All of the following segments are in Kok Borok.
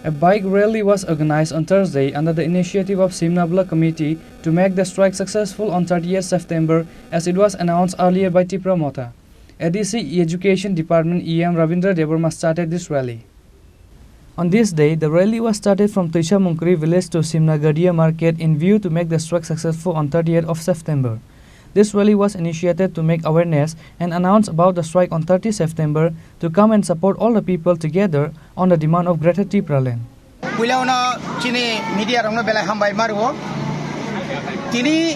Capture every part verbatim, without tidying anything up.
A bike rally was organized on Thursday under the initiative of Simna Block Committee to make the strike successful on thirtieth September, as it was announced earlier by Tipra Motha. A D C Education Department E M Ravindra Debbarma started this rally. On this day, the rally was started from Tuisa Mungkri village to Simna Gadia market in view to make the strike successful on thirtieth of September. This rally was initiated to make awareness and announce about the strike on thirtieth September to come and support all the people together on the demand of Greater Tipraland. Puila uno chini media rokno belai hambai mario. Tini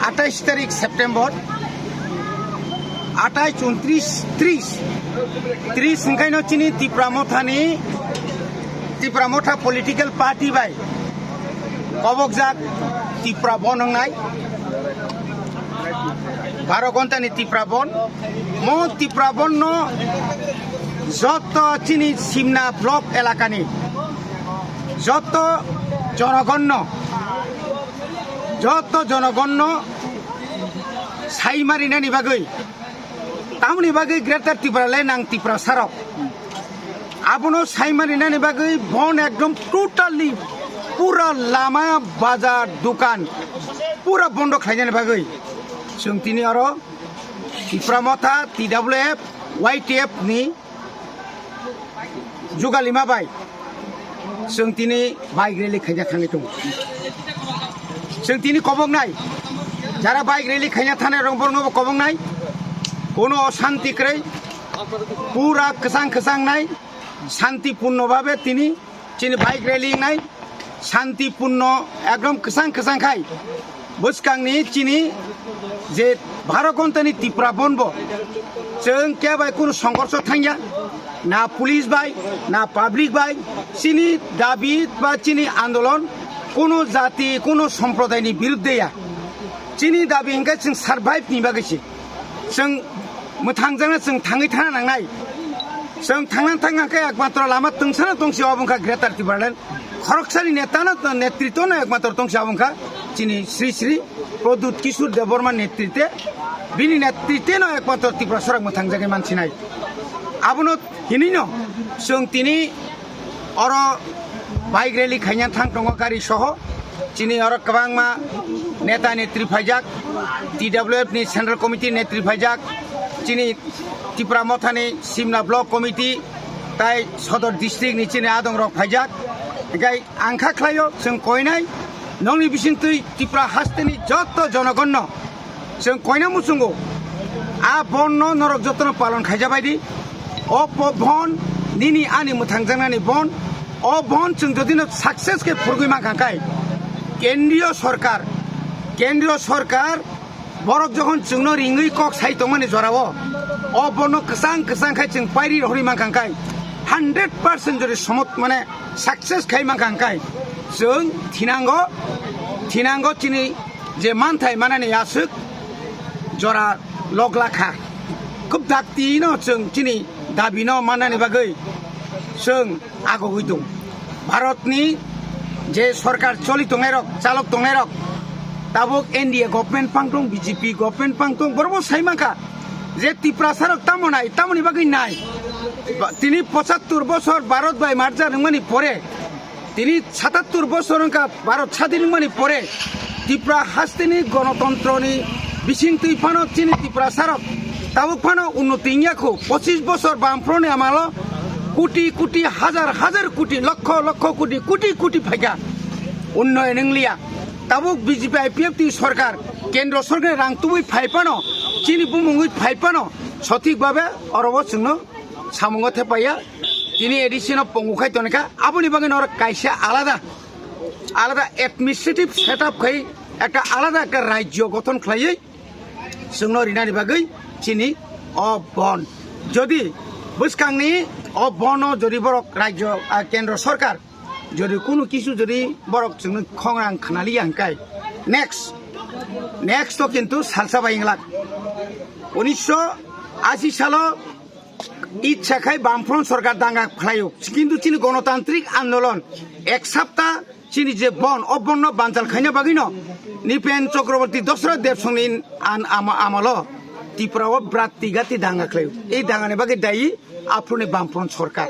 atais tarik September, atais, untris, tris, tris hingkaino chini Tipra Mothani, Tipra Motha political party bai kobokjak Tipra Bon wngnai. Baro gontani Tipra Bon. Mo Tipra Bon no joto chini Simna block elakani joto jonogon no, joto jonogon no sai marinani bagwi, tamoni bagwi Greater Tipraland nang Tiprasarok. Abono sai marinani bagwi bon ekdom totally pura lama, bazar, dukan pura bondo khlainani bagwi chwng tini oro Tipra Motha, T W F, Y T F ni jugalima bai chwng tini bike rally khaina thangwi tongo. Chwng tini koboknai, jara bike rally khaina thanai rok borokno bo koboknai, kono oshanti kwrwi, pura kwchang kwchang nai, shanti purno babe tini chini bike rally nai, shanti purno ekdom kwchang kwchang khai. Bwskangni chini je baro gontani Tipra Bon bo chwng kebai kunu songhorsho thangya, na police bai, na public bai. Chini dabi ba chini andolon kunu jati, kunu somprodaini birudde ya. Chini dabi hingke chwng survive ni bagwi se. Chwng mwthangjakno chwng thangwi thana nangnai. Chwng thangna thangkha khe ekmatro lama tungsana tongsi obo wngkha Greater Tipraland. Khoroksani netano, netritwno ekmatro tongsi obo wngkha chini Sri Sri Pradyut Kishore Debbarma netrite, bini netriteno ekmatro Tiprasarok mwthangjagwi mansinai. Abono hinino chwng tini oro bike rally khaina thang tongo gari soho. Chini oro kwbangma neta netri phaijak, T W F ni Central Committee netri phaijak, chini Tipra Mothani Simna Block Committee, tai Sodor District ni chini adong rok phaijak. Hinkhe ang kha khlaio, chwng koinai nongni bisingtwi Tipra hasteni joto jonogonno chwng koina muchungo. A bonno norok jotono palon khaijabaidi. O po-, bon nini ani mwthangjaknani bon. O bon chwng jodino success khe phurgwi mankha khai, kendriyo sorkar, kendriyo sorkar borok jokhon chwngno ringwi kok sai tongmani jorao, o bono kwchang kwchang khai chwng pairi rohorwi mankha khai, hundred percent jodi somot mane success khai mankha khai chwng thinango, thinango chini je manthai manani aswk jora logla kha. Khub daktino chwng chini dabino mannani bagwi chwng agogwi tong. Bharatni je sorkar choli tongnairok, chalok tongnairok, tabuk N D A government pang tong, B J P government pang tong, borokbo sai mankha je Tiprasarok tamo nai, tamoni bagwi nai. Ba-, tini pochattor bosor Bharat bai merger wngmani pore, tini satattor bosor wngkha Bharat sadin wngmani pore, Tipra hasteni gonotontroni bisingtwi phano chini Tiprasarok tabuk phano unnoti wngya kho. Pochis bosor Bamfrontni amalo koti koti, hajar hajar koti, lokho lokho koti, koti koti phaikha, unnoyon wngliya. Tabuk B J P I P F T sorkar, kendro sorkar rang tubui phai phano, chini bumungwi phai phano, sothik babe orobo chwngno samungo thepaiya. Tini A D C no pongo khai tonikha, aboni bagwi norok kaisa alada, alada administrative setup khai ekta alada ekta rajyo gothon khlaiwi chwngno rinani bagwi chini o bon. Jodi bwskangni o bono jodi borok rajyo, ah, kendro sorkar jodi kunu kisu jodi borok chwngno khongrang khnaliya hwnkhe next, next to kintu salsa bai wnglak. Unisho ashi salo Ichha khai Bamfront sorkar danga khlaio, kintu chini gonotantrik andolon ek sapta chini je bon, o bonno banchal khaina bagwino Nipen Chakraborty, Dosra Debsongni an-, ama-, amalo Tripura o brat tigati danga khlaio. Ei dangani bagwi dayi Aphuruni Bamfront sorkar.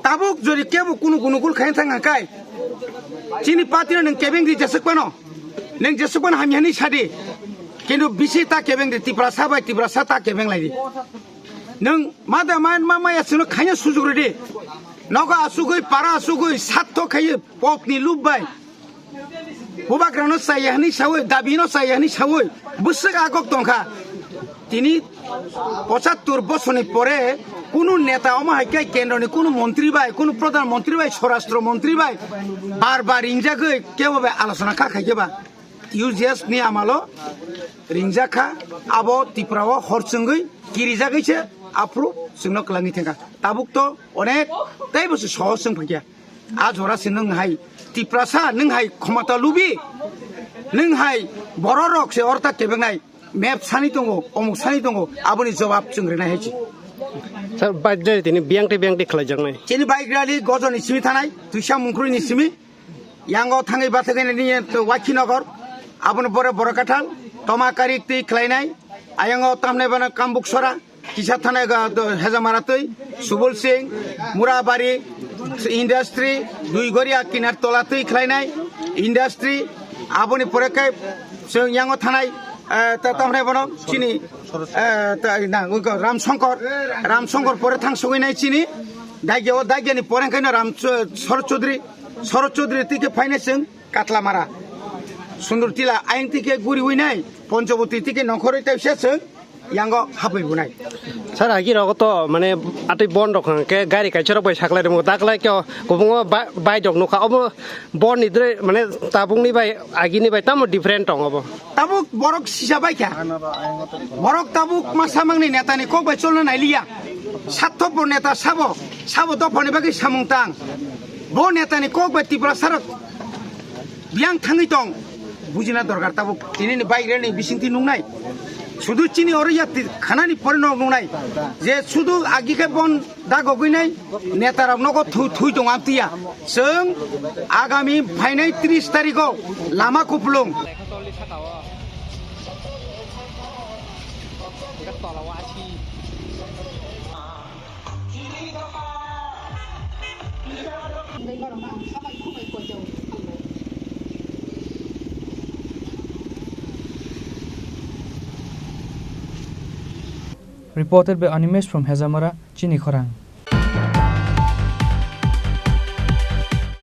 Tabuk jodi kebo kunu gunugul khaina thang hwnkhe, chini party no nwng kebeng di jeswk phano, nwng jeswk phano hamya hinwi sadi. Kintu bisi ta kebeng di, Tiprasa bai Tiprasa ta kebeng lai di. Nwng ma da ma, ma, maya chwngno khaina sujuk rw di. Nogo asugwi, para asugwi, satho khaiwi, pokni lup bai. Bubagrano chaya hinwi sawi, dabino chaya hinwi sawi, bwswk agok tongkha. Tini pochattor bosorni pore kunu neta omo hai khe kendroni kunu montri bai, kunu pradhan montri bai, swarashtra montri bai bar bar ringjagwi kebo bai alochona kha khai khe ba. U G S ni amalo ringjak kha, abo Tripura o hor chwngwi kirijagwi se aphuru chwngno kwlangwi thangkha. Tabuk to onek teibo se sohor chwng phaikha. A jora se nwng hai Tiprasa, nwng hai khomota lubi, nwng hai bororok se orta kebengnai, map sani tongo, omuk sani tongo, aboni jobab chwng rinai hai se. Sir, bike rally tini biyang tei biyang tei khlaijaknai. Chini bike rally Gojoni simi thanai, Twisa Mungkrui ni simi, yango thangwi bathagwi nini Wakhinagar, aboni pore Borakathal, Tomakari twi khlainai, ayango tamnai bana Kambuksora, kisa thanai ga do Hejamara twi, Subul Singh, Murabari, Industry, Duigoria Kinar Tola twi khlainai, Industry, aboni pore khe chwng yango thanai, eh, ta tamnai bono chini, eh, ta, na, ugo Ram Shankar, Ram Shankar pore thang sogwi nai chini, Daigya o, Daigya ni pore khe no Ram Ch-, Sharad Chaudhary, Sharad Chaudhary twi khe phainai chwng Katlamara, Sundur Tila, ayang twi khe guri wi nai, Ponchoboti twi khe nongkhorwi tei se chwng yango hapwi bunai. Sir, agi rogo to mane atwi bon rok hwnkhe gari kaisa rok bai saklai rwmwk, daklai khe o kubungo ba-, bike rok nukha, obo bon ni dre mane tabukni bai agini bai tamo different tongo bo. Tabuk borok sisa bai kha. Borok tabuk ma samangni netani kok bai cholna nailiya. Satthobo neta sabo, sabo dophani bagwi samung tang. Bo netani kok bai Tiprasarok biyang thangwi tong. Bujina dorkar tabuk tini ni bike rally ni bisingtwi nungnai. Sudu chini oro ya ti-, khanani pore no nungnai. Je sudu agi khe bon dagogwi nai. Netarok nogo thu-, thui tong amtwi ya. Chwng agami phainai tris tarikh o lama kupulung. Reported by Animesh from Hejamara, Chini Khorang.